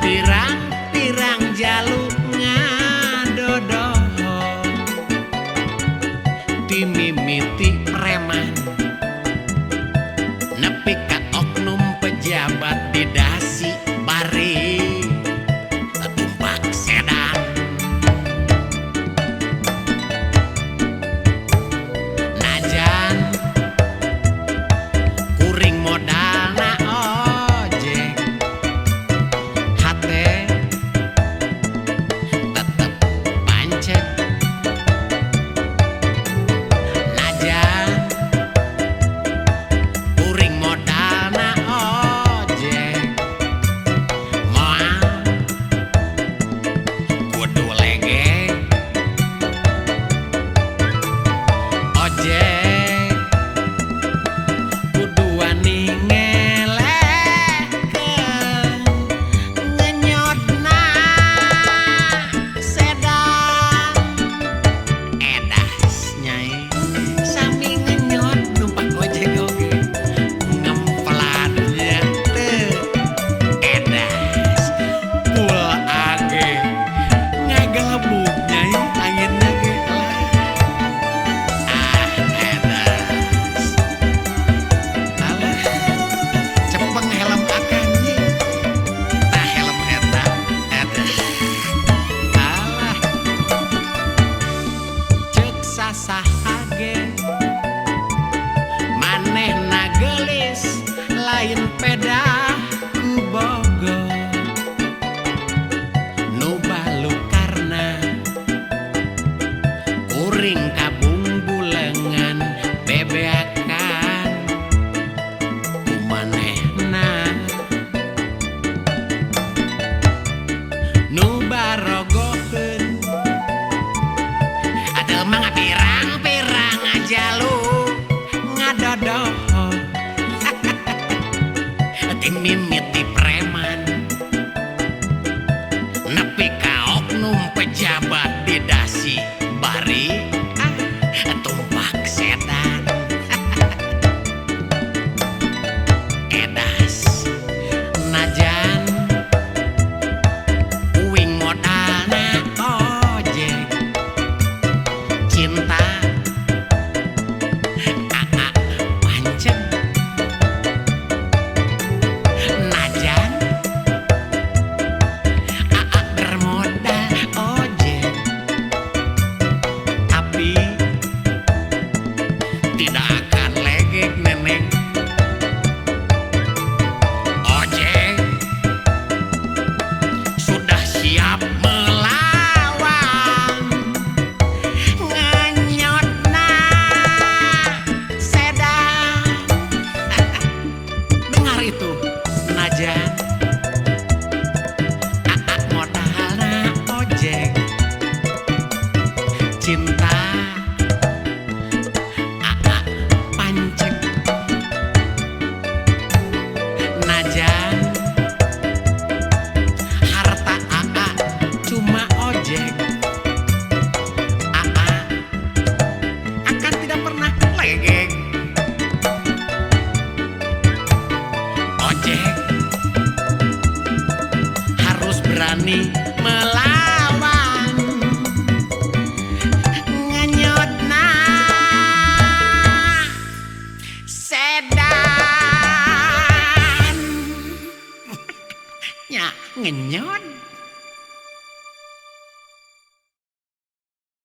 Pirang-pirang jalu ngadodoho ti mimiti preman nepi ka oknum pejabat di dasi bari tumpak sedan. Najan kuring modalna ojek, hate tetep pancet. Najan kuring modalna ojek, moal kudu legek. Ojek kudu wani ngelehkeun ngenyotna sedan. Edas nyai sami ngenyot numpak ojek oge ngemplannya teu edas pul age ngagelebug nyai anginna ge lah. Ah edas alah cepeng helm akan nyi tah helm eta edas alah ceuk sasaha ge manehna geulis lain pedah ku bogo nu balukarna kuring kabungbulengan bebeakan ku manehna nu barogoheun atuh mah pirang-pirang jalu ngadodoho ti mimiti preman nepi ka oknum pejabat di dasi bari ah tumpak sedan. Edas najan uing modalna ojek, cinta aa pancet. Najan aa bermodal ojek, tapi tidak akan legek neneng. Ojek sudah siap melawan ngenyotna sedan. Dengar itu najan aa modalna ojek, cinta aa pancek. Najan harta aa cuma ojek, aa akan tidak pernah legek. Ojek harus berani melawan ngenyotna sedan. Nya ngenyot.